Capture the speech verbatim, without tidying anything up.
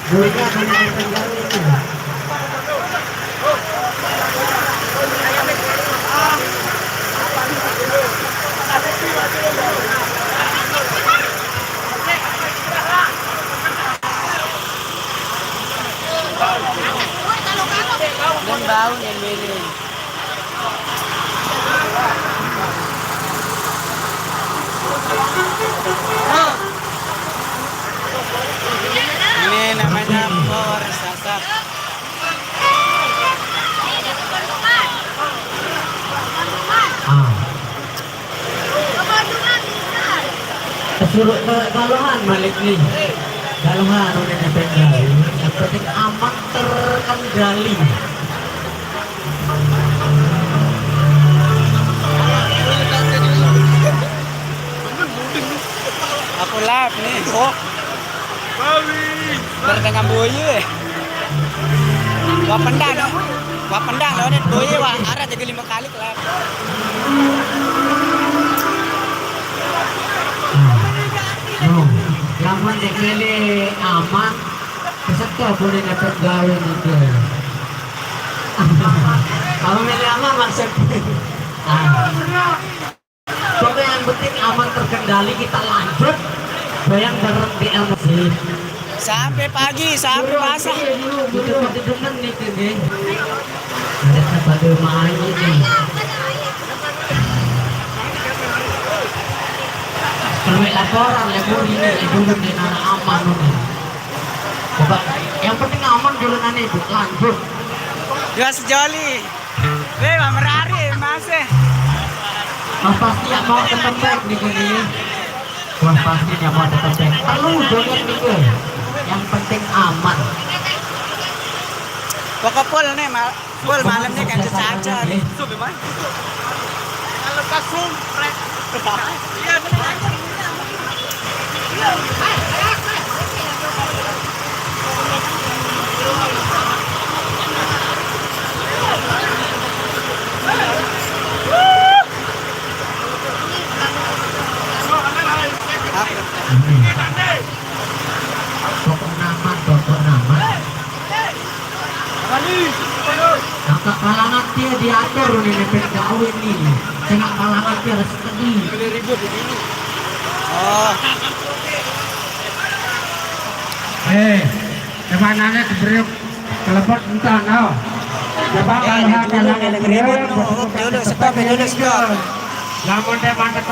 Belum bau nih, Billy. Ini namanya Power Sasak. Ah. Suruh ke Galuhan balik nih. Galuhan udah nyampe Galuhan. Yang penting aman terkendali. Aku live nih. Baru tengah boye. Wah pendang. Wah pendang lawan boye wah arah jadi lima kali kelihatan. Tuh, yang penting ini aman. Peserta boleh dapat gawe juga. Kalau milih aman maksudnya. Ah. Pokoknya yang penting aman terkendali, kita lanjut. Bayang bareng di M C. Sampai pagi, sampai basah. Itu pada demen nih, Kak, nih. Mereka pada main ini. Perlu laporan ya, Bu, ini, ya, dulu di nara aman ini. Coba, yang penting aman dulu nanti, Bu. Lanjut. Dua sejoli. Weh, wah merari, Mas, eh. Wah, pasti yang mau ke tempat nih, nih. Wah, pasti yang mau ke tempat. Perlu joget nih, gue. Yang penting aman. Pokok full nih, mal full malam nih kan caca nih. Kalau kasum, Pokok nama, pokok nama. Angka kalangan dia diatur nih, nepet kawin nih. Tengah kalangan dia harus tadi. Ribut di sini. Oh. Eh, temanannya kebriuk kelepot entah no. Coba kalau kalangan dia, ribut no. Dulu stop, dulu stop. Lamun dia mantep